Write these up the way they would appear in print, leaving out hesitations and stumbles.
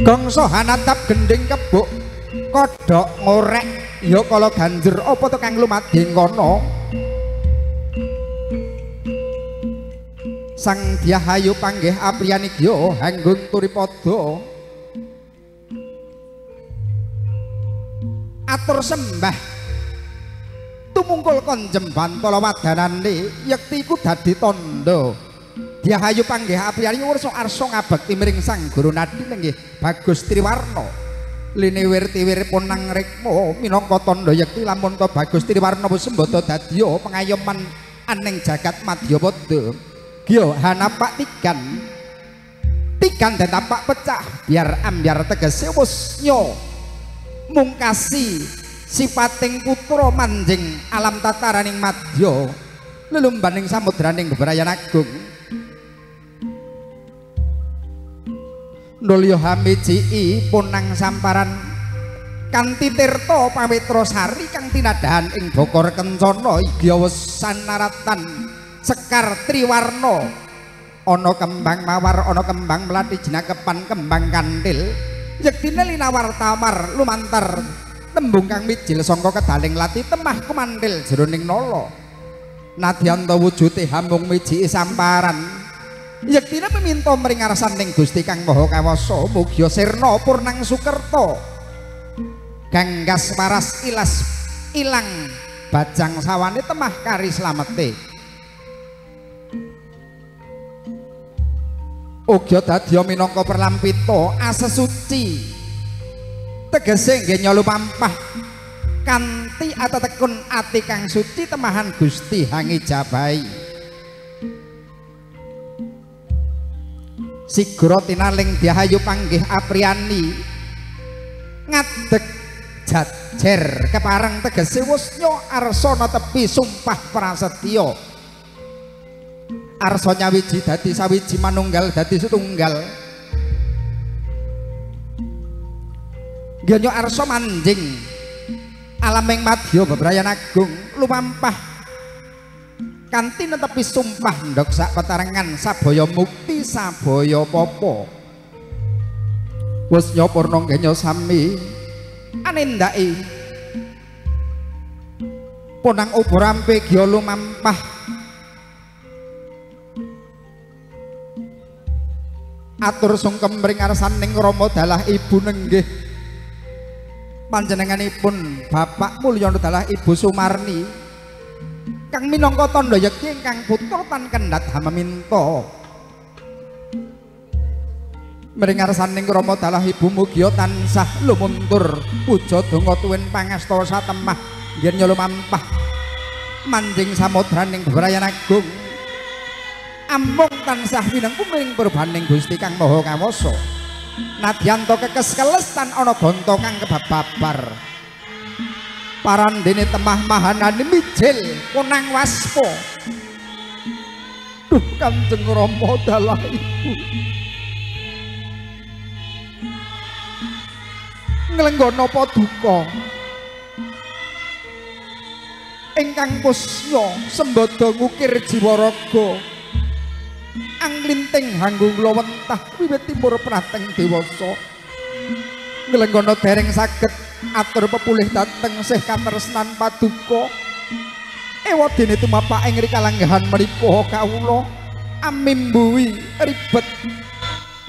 Gongso hanatap gending kebuk kodhok ngorek ya kala ganjer apa to kang lumading kono. Sang Dyahayu panggih apriyani gya hanggun turipada atur sembah tumungkul konjem bantala wadanane yekti iku dadi tandha. Dyahayu panggih apriyani wursa arsa ngabekti miring Sang Guru Nadi nenggih Bagus Triwarna. Liniwir tiwir ponang rikma minangka tandha yekti lamun ta Bagus Triwarna wis sembada dadya pengayoman aning jagat madyapada. Gya hanapak tigan tigan dan tapak pecah biar ambyar tegese wis nyo mungkasi sipating putra manjing alam tataraning madya lelumbaning samudraning bebrayan agung. Nulya hamiji punang samparan kanthi tirta pawitra sari kang tinadahan ing Bokor Kencana igya sanaratan sekar triwarna ana kembang mawar ana kembang melati jinakepan kembang kantil yektine linawar tamar lumantar tembung kang mijil sangka kedaling lati temah kumantil jroning nala nadyanta wujude hamung miji samparan yektine peminta mring ngarsaning Gusti Kang Maha Kawasa mugia sirna purnang sukerta ganggas waras ilas ilang bajang sawane temah kari slamete. Uga dadya minangka perlampita asesuci tegese nggih nyalupampah kanthi atetekun ati kang suci temahan Gusti hangijabahi. Sigra tinaling Dyahayu panggih apriyani ngadeg jajer kepareng tegese wusnya arsana tepi sumpah prasetya arsa nyawiji dadi sawiji manunggal dadi setunggal nggenya arsa manjing alaming madya bebrayan agung lumampah kanthi netepi sumpah ndhok sak petarengan sabaya mukti sabaya papa. Wusnya purna genya sami anindaki ponang uburampe gya lumampah atur sungkem mring ngarsaning Rama dalah ibu nenggih panjenenganipun Bapak Mulyono dalah Ibu Sumarni kang minangka tandha yekti ingkang putra tan kendhat hameminta mring ngarsaning Rama dalah ibu mugia tansah lumuntur puja donga tuwin pangasta satemah yen lumampah manjing samudraning bebrayan agung amung tansah winengku miring purbaning Gusti Kang Maha Kawasa nadyanta kekes keles tan ana gonto kang kebabar. Parandene temah mahanane mijil konang waspa. Duh Kanjeng Rama dalah ibu. Nglenggono paduka ingkang kusya sembada ngukir jiwa raga anglinting hanggung wentah wiwit timur prateng dewasa. Nglenggono dereng saged atur pepulih dhateng sih katresnan paduka. Ewadene tumapak ing rikalanggahan menika kawula amimbuhi ribet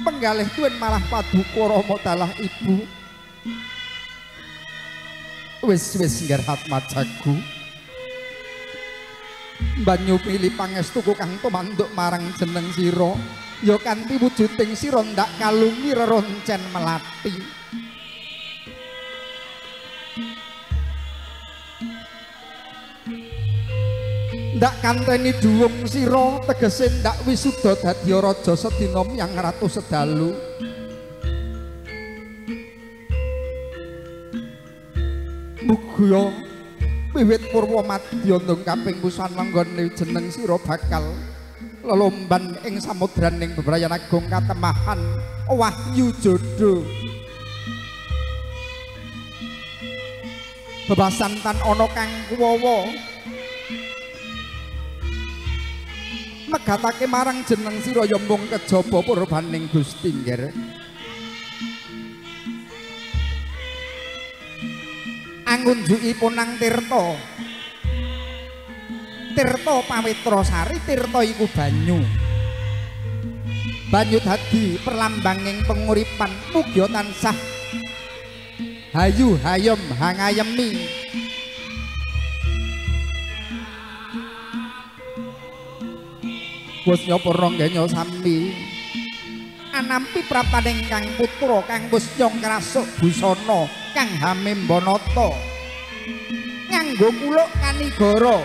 penggalih tuwin malah paduka Rama dalah ibu. Wis wis ngger hatmajagu banyu pilih pangestuku kang tumanduk marang jeneng sira ya kanthi wujuding sira ndak kalungi reroncen melati. Ndak kanteni dhuwung sira tegese ndak wisuda dadi raja sedina miyang ratu sedalu. Mugia wiwit purwa madya ndung kaping pusan lenggone jeneng sira bakal lelomban ing samudraning bebrayan agung katemahan wahyu jodo. Bebasan tan ana kang kuwawa megatake marang jeneng sira ya mung kejaba purbaning Gusti nggih. Angunjuki punang tirta. Tirta pawitra sari, tirta iku banyu. Banyu dadi perlambanging penguripan mugia tansah hayu hayom hangayemi. Gusnya purna sami anampi prapaning kang putra kang Gusnya ngrasuk busana kang hamembanata nganggo kuluk kanigara.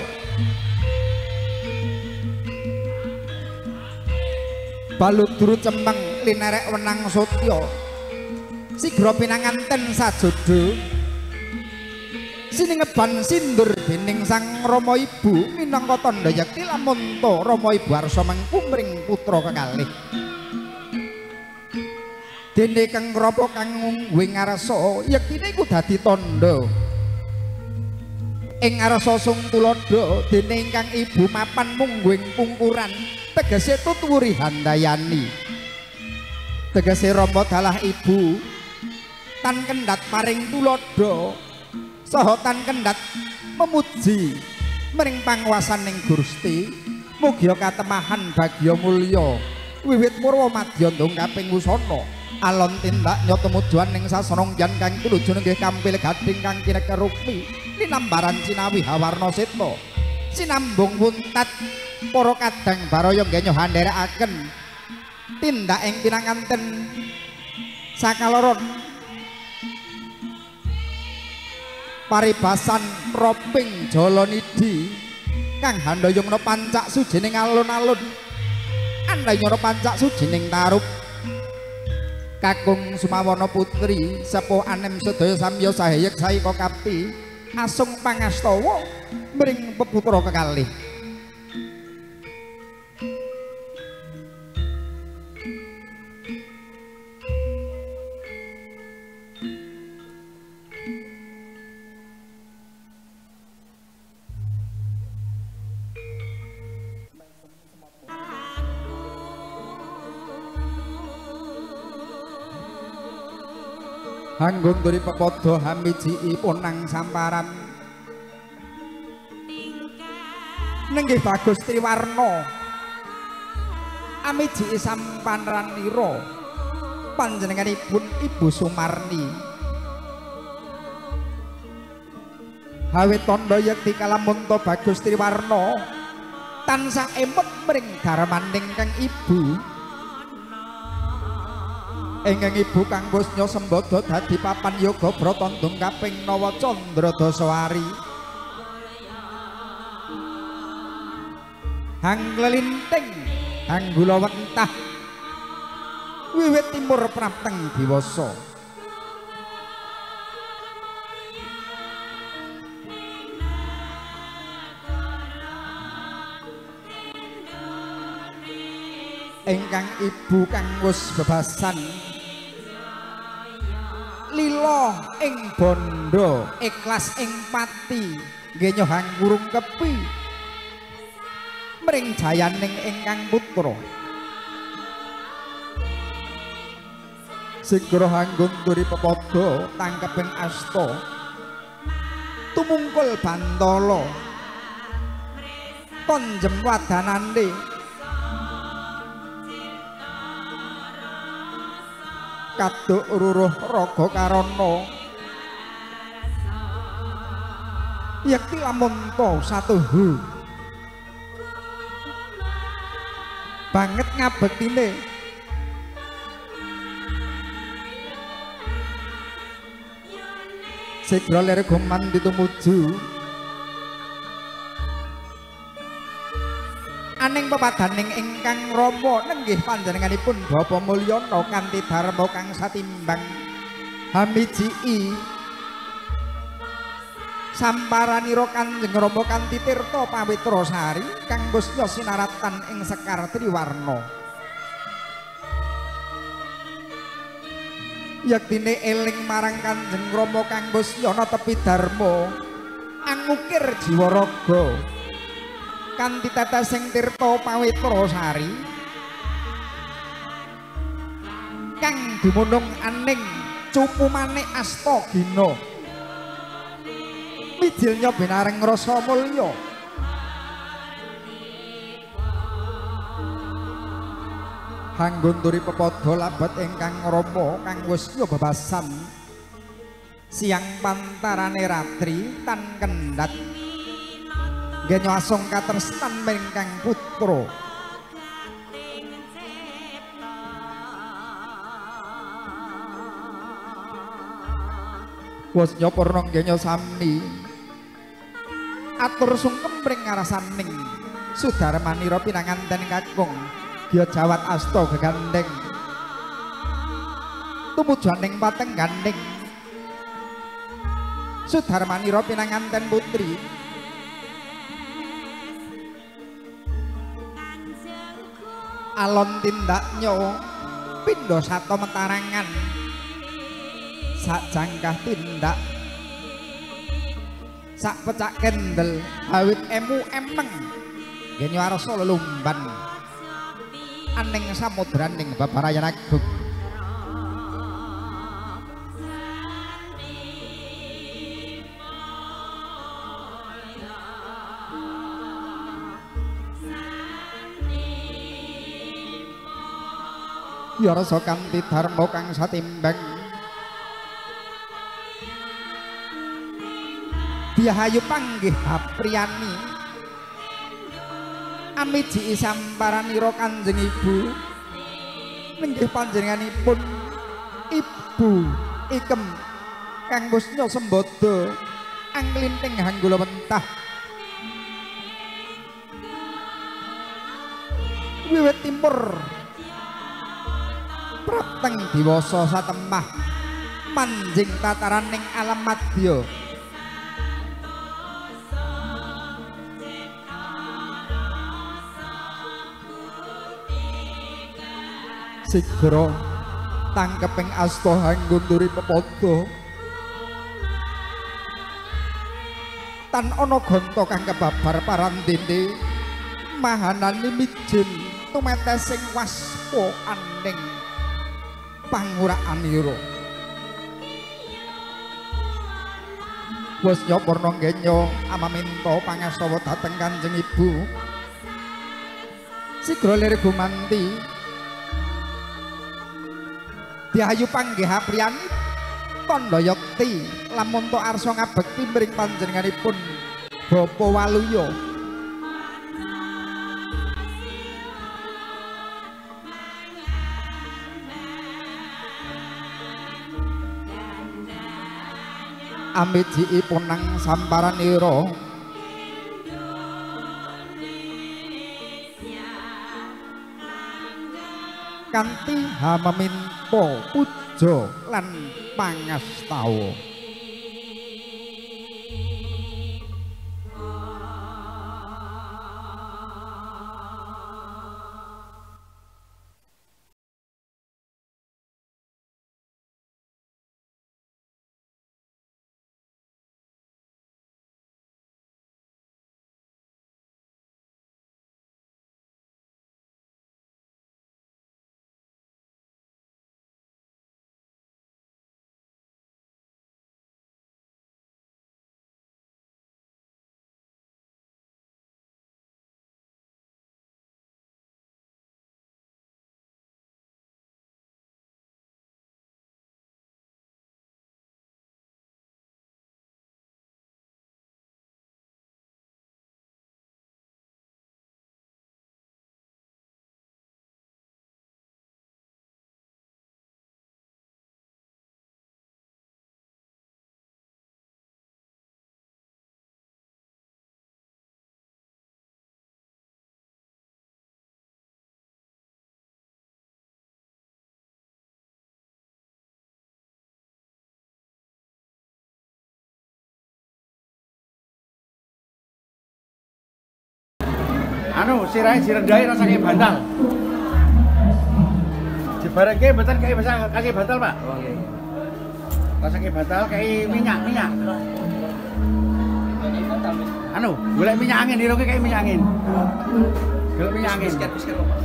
Baludru cemeng linerek wenang sotya sigra pinanganten sajodo siningeban sindur dening sang Rama Ibu minangka tandha yekti lamun ta Rama Ibu arsa mengku mring putra kekalih. Dene kang rapa kang ngungguh ngarsa yektine iku dadi tandha ing ngarsa sung tuladha. Dene ingkang ibu mapan mungguing pungkuran tegese tuturi handayani. Tegese Rama dalah ibu tan kendhat paring tuladha saha tan kendhat memuji mring panguwasaning Gusti. Mugia katemahan bagya mulya wiwit purwa madya ndung kaping wusana alon tindak nyata mujuan ing sasana ngyan kang tuluju nggih kampil gading kang kinekerupi linambaran cinawi hawarna seta sinambung wuntat para kadang baraya nggih nderekaken tindak ing pinanganten sakaloron paribasan roping jalanidhi kang handayangna pancak sujining alun-alun andayana pancak sujining tarup. Kakung Sumawana putri sepuh anem sedaya samya saheyek saika kapti asung pangastawa mring peputra kekalih. Hanggung duri pepodo hamiji ponang samparan nenggih Bagus Triwarna amiji samparanira panjenenganipun Ibu Sumarni. Hawit tandha yekti kalamunta Bagus Triwarna tansah emut mring darmaning kang ibu. Ingkang ibu kang Gusnya sembada dadi papan yoga brata ndung kaping nawa candra dasawari. Hang klelinting hanggula wentah wiwit timur prapteng diwasa. Ingkang ibu kang wis bebasan lila ing bondo ikhlas ing pati nggih nyohang kurung kepi mring jayaning ingkang putra. Sigra anggon turi pepada tangkeping asta tumungkul bantala konjem wadanane kaduk ruruh raga karana yekti lamunta satuhu banget ngabektine sigra lir guman ditumuju aning pepadaning ingkang rama nenggih panjenenganipun Bapak Mulyana kanthi dharma kang satimbang hamijii samparanira Kanjeng Rama kanthi tirta pawitra sari kang gusya sinaratan ing sekar triwarna. Yektine eling marang Kanjeng Rama kang gusya netepi dharma angukir jiwa raga kanthi tetesing tirta pawitra sari kang dumunung aning cupu manik asta gina mijilnya binareng rasa mulya. Hanggon turi pepada labet ingkang rama kang wis bebasan siang pantarane ratri tan kendhat genyo asung katresnan ingkang putra. Wis nyopurna genyo sami atur sungkem ring ngarasaning sudarmanira pinanganten kakung Gya Jawat asta gegandeng tumujuaning pateng gandeng sudarmanira pinanganten putri. Alon tindaknya pindha sata metarangan sak jangkah tindak sak pecak kendel awit emu emeng genyo arsa lelumban aning samudraning babarayan agung. Ya rasa kanthi dharma kang satimbang dihayu panggih apriyani amiji samparanira Kanjeng Ibu nenggih panjenenganipun Ibu Ikem kang wusnya sembada anglinting hanggula mentah wiwit timur prapteng diwasa satemah manjing tataraning alam madya. Sigra tangkeping asta hanggon turi pepada tan ana gonta kang kebabar parandene mahanane mijil tumetesing waspa aning pangurakanira. Wis nyopurna genyo amaminta pangastawa dhateng Kanjeng Ibu. Sigra lir gumanti dihayu panggih apriyani tandha yekti lamun to arsa ngabekti mring panjenenganipun Bapa Waluya. Amiji punang samparanira kanthi hamaminta puja lan pangastawa. Anu sirahe direndahi rasane bantal. Dibarengke mboten kei basah kaki bantal, Pak. Oh nggih. Rasane bantal kei minyak. Anu, golek minyak angin irunge kei minyak angin. Golek minyak angin. Bisket Pak.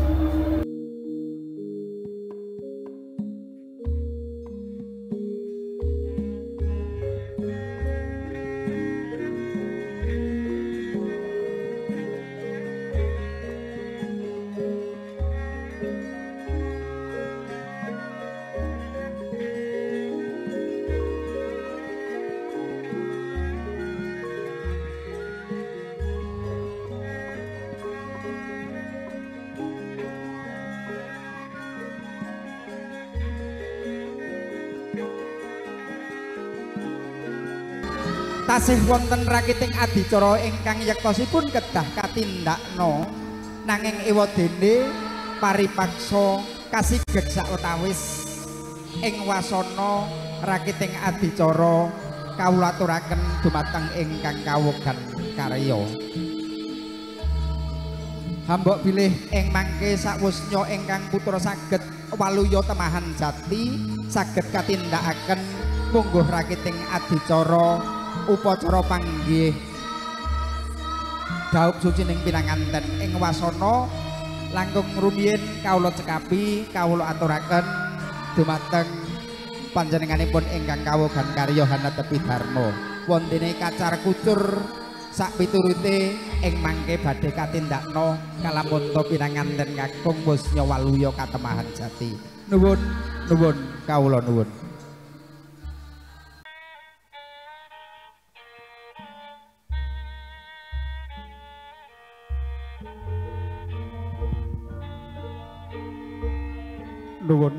Tasih wonten rakiting adicara ingkang yektosipun kedah katindakno nanging ewadene paripaksa kasigeg sawetawis ing wasana rakiting adicara kawula aturaken dumateng ingkang kawogan karya. Hambok bilih ing mangke sawusnya ingkang putra saged waluya temahan jati saged katindakaken mungguh rakiting adicara upacara panggih dhaup suci ning pinanganten ing wasana langkung rumiyin kawula cekapi kawula aturaken dumateng panjenenganipun ingkang kawogan karya hanetepi dharma wontene kacar kucur sak piturute ing mangke badhe katindakno kalamunta pinanganten kakung wusnya waluya katemahan jati. Nuwun nuwun kawula nuwun. Nuwun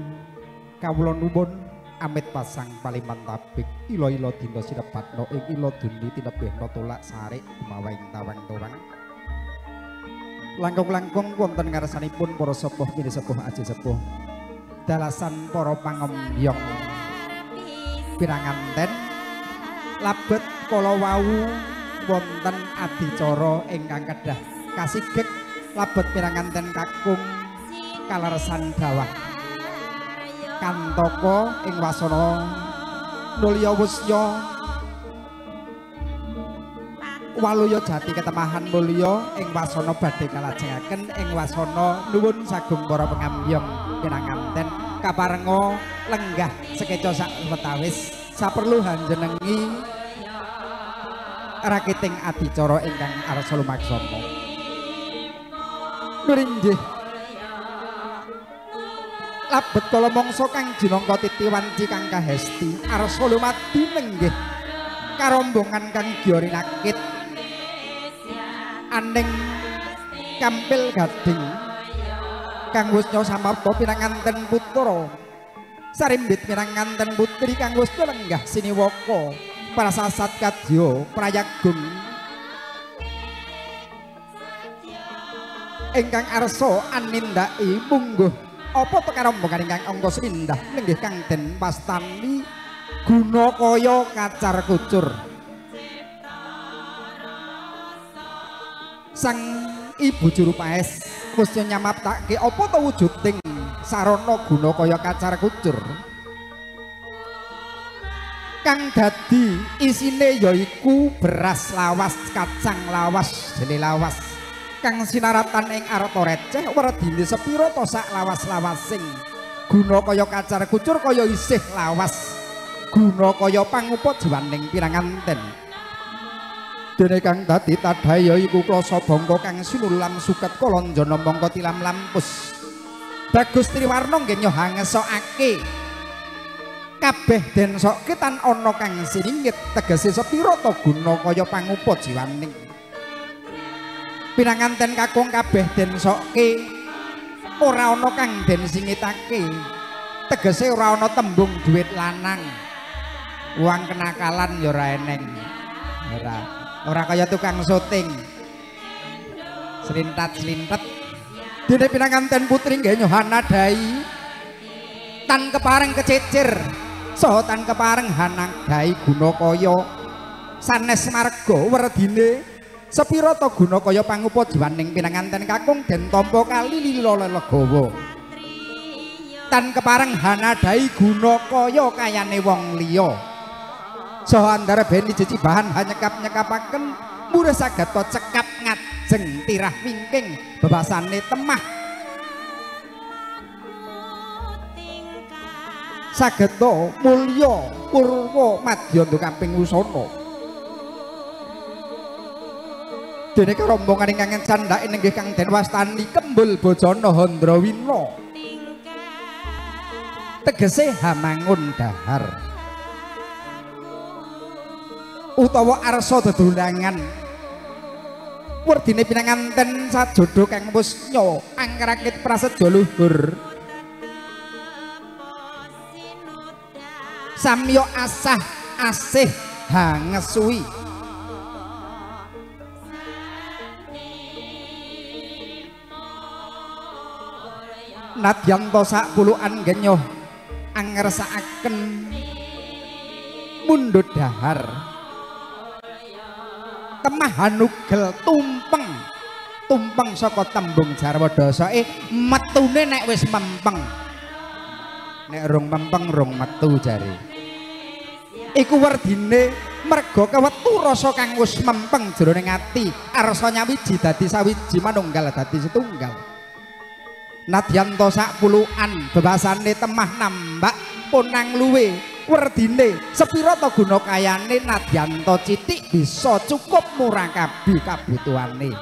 kawula nuwun amit pasang paliman tabik ila-ila dina sinebadna ing ila duni tinebihna tolak sarik gumaweng tawang-tawang langkung-langkung wonten ngarsanipun para sepuh pinisepuh aji sepuh dalasan para pangembyong piranganten labet kala wau wonten adicara ingkang kedah kasigeg labet piranganten kakung kaleresan dawah kantaka ing wasana nulya wusnya waluya jati ketemahan mulya ing wasana badhe kalajengaken ing wasana nuwun sagung para pengambyong pinanganten kaparenga lenggah sekeca sawetawis saperlu hanjenengi rakiting adicara ingkang arsa lumaksana. Nuringgih labet kala mangsa kang jinangka titi wanci kang kahesti arsa lumadi nenggih karombongan kang gya rinakit aning kampil gading kang wusnya samapta pinanganten putra sarimbit pinanganten putri kang wusnya lenggah siniwaka prasasat kadya prayagung ingkang arsa anindaki mungguh apa to karombongan ingkang angka sepindah nenggih kang den pastani guna kaya kacar kucur. Sang ibu juru paes wis nyamaptake apa to wujuding sarana guna kaya kacar kucur kang dadi isine yaiku beras lawas, kacang lawas, jele lawas kang sinaratan ing arta receh werdine sepira to sak lawas-lawasing guna kaya kacar kucur kaya isih lawas guna kaya pangupa jiwaning pinanganten. Dene kang dadi tadhaya iku klasa bangka kang sinulam suket kalanjana mangka tilam lampus Bagus Triwarna nggih nyohangesokake kabeh den sokke tan ana kang siningit tegese sepira to guna kaya pangupa jiwaning pinanganten kakung kabeh den sokke ora ana kang den singitake tegese ora ana tembung duit lanang uang kenakalan ya ora eneng ora kaya tukang syuting slintat-slintet. Dene pinanganten putri nggih nyohanadai tan kepareng kecicir saha tan kepareng hanadai guna kaya sanes marga werdine Sepira ta guna kaya pangupa jiwaning pinanganten kakung den tampa kali lila legawa. Tan kepareng hanadai guna kaya kayane wong liya. Saha andhara beni cicibahan hanyekap-nyekapaken murih sageta cekap ngajeng tirah wingking bebasane temah. Sageta mulya purwa madya kaping wusana. Dene karombongan ingkang candhake nenggih kang den wastani Kembul Bojana Handrawina. Tegese hamangun dahar utawa arsa dedulangan. Werdine pinanganten sajodho kang wis nya angrakit prasetya luhur. Samya asah asih hangesui. Nadyan ta sak pulukan genyoh angresakaken mundhut dahar. Temah hanugel tumpeng, tumpeng saka tembung jarwa dasoke metune nek wis mempeng. Nek rong mempeng rong metu jare. Iku werdine merga kewetu rasa kang wis mempeng jroning ati, arsa nyawiji dadi sawiji manunggal dadi setunggal. Nadyan ta sak pulukan bebasane temah nambak ponang luwe werdine sepira ta guna kayane nadyan ta cithik bisa cukup murakabi kabutuhane.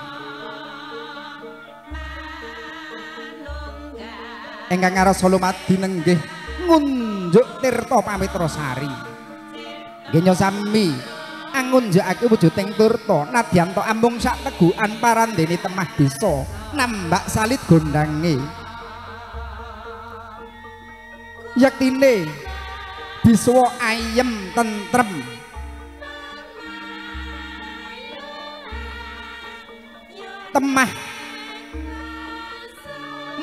Ingkang ngarsa lumadi nenggih ngunjuk tirta pamitra sari. Nggih sami angunjukake wujuding tirta nadyan ta amung sak tegukan parandene temah bisa nambak salit gondange. Yektine biswa ayem tentrem. Temah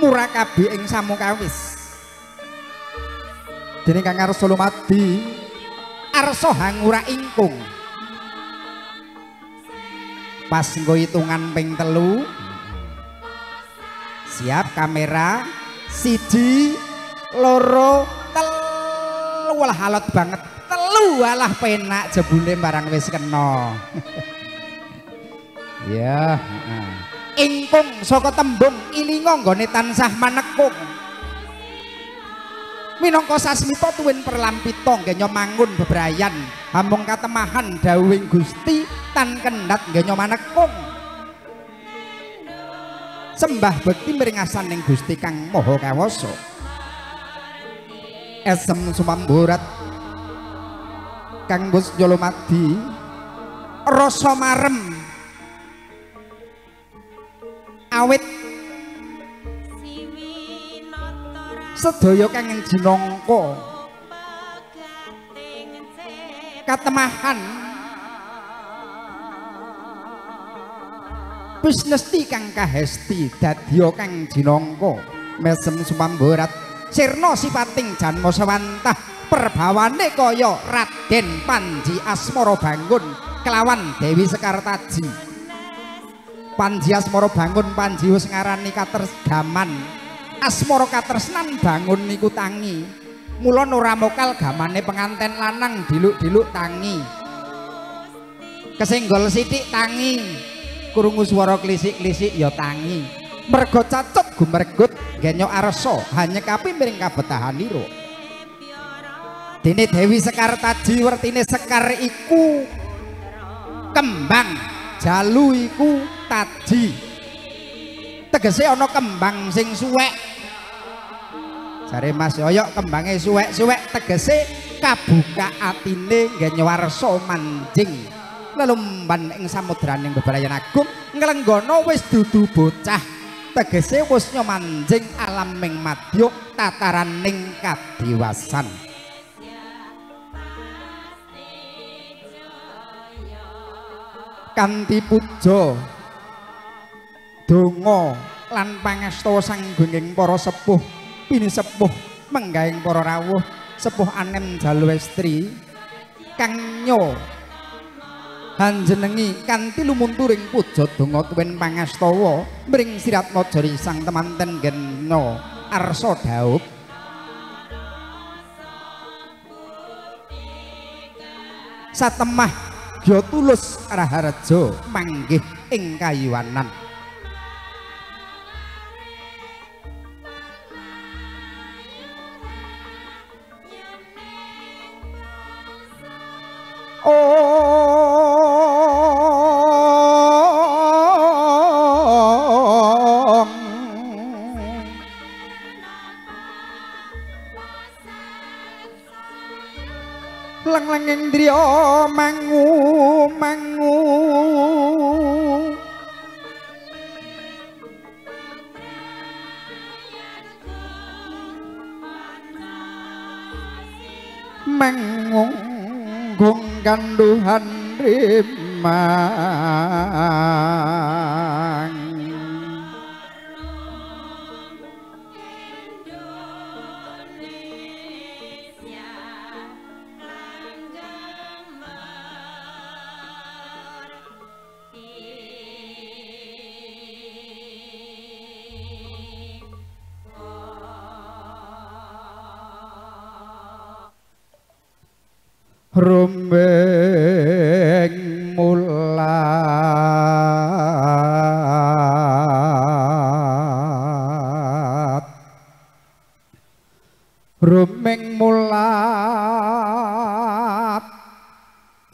murakabi ing samukawis. Dene kang ngarsa lumadi arsa hangura ingkung. Pas nggo hitungan ping 3. Siap kamera 1 2 3. Walah alot banget 3. Walah penak jebule barang wis kena. Ya, ingkung saka tembung ilinga nggone tansah manekung. Minangka sasmita tuwin perlampita nggenya mangun bebrayan hamung katemahan dawuhing Gusti tan kendhat nggenya manekung. Sembah bekti miringasan ing Gusti kang Maha Kawasa. Esem sumamburat kang wis nyolomadi rasa marem awit sedaya kang jinangka katemahan pisnesti kang kahesti dadya kang jinangka mesem sumamburat sirna sipating janma sewantah perbawane kaya Raden Panji Asmara Bangun kelawan Dewi Sekartaji. Panji Asmara Bangun Panji wis ngarani katergaman asmara katresnan bangun niku tangi. Mula ora mokal gamane penganten lanang diluk-diluk tangi, kesenggol sithik tangi, krungu swara klisik-klisik ya tangi. Mergo cacut gumergut genyo arsa hanyekapi miring kabetahanira. Dene Dewi Sekartaji wertine sekar iku kembang, jalu iku taji. Tegese ana kembang sing suwek. Jare Mas Yoyok kembange suwek-suwek tegese kabuka atine genyo arsa manjing lelumban ing samudraning bebrayan agung nglenggana wis dudu bocah. Tegese wis manjing alaming madya tataraning kadiwasan. Kanthi puja donga lan pangastawa sanggenging para sepuh pinisepuh menggahing para rawuh sepuh anem jalwestri kang nyo Hanjenengi kanthi lumunturing puja donga tuwin pangastawa mring Siratmajari sang temanten gena arsa dhaup. Satemah gya tulus raharja manggih ing kayuwanan. Leng-lenging driya mangu mangu manggung kanduhan rimang. Rumbeng mulat, rumbeng mulat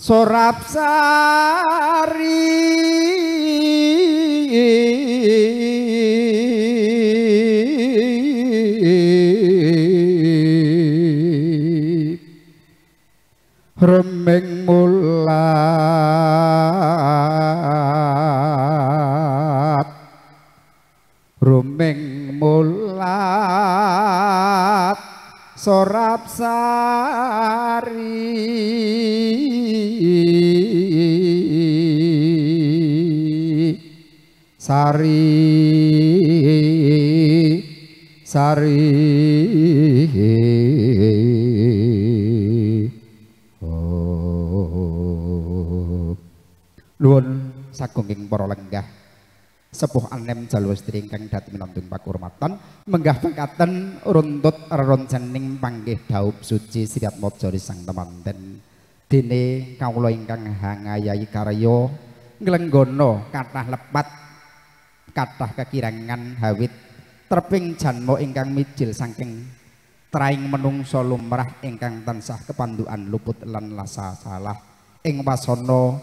sorap sari remeng mulat, rumeng mulat sorap sari sari sari. Nuwun sagunging para lenggah sepuh anem jalwestri ingkang dhateng minangka pakurmatan menggah pangkaten runtut reroncening panggih dhaup suci Siratmajari sang temanten. Dene kawula ingkang hangayahi karya nglenggana kathah lepat kathah kekirangan hawit treping janma ingkang mijil saking traing menungsa lumrah ingkang tansah kepandukan luput lan lasa salah ing wasana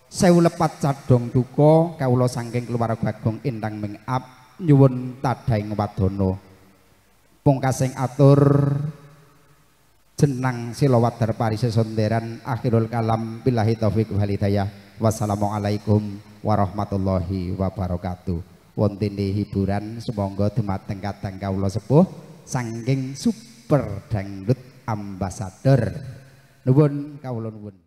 sewu lepat cadhong duka kawula saking keluarga agung endang mingap nyuwun tadhaing wadana. Pungkasing atur jenang silawadar parisesonderan akhirul kalam billahi taufik wal hidayah. Wassalamualaikum warahmatullahi wabarakatuh. Wontene hiburan sumangga dumateng kadang kawula sepuh saking Super Dangdut Ambassador. Nuwun kawula nuwun.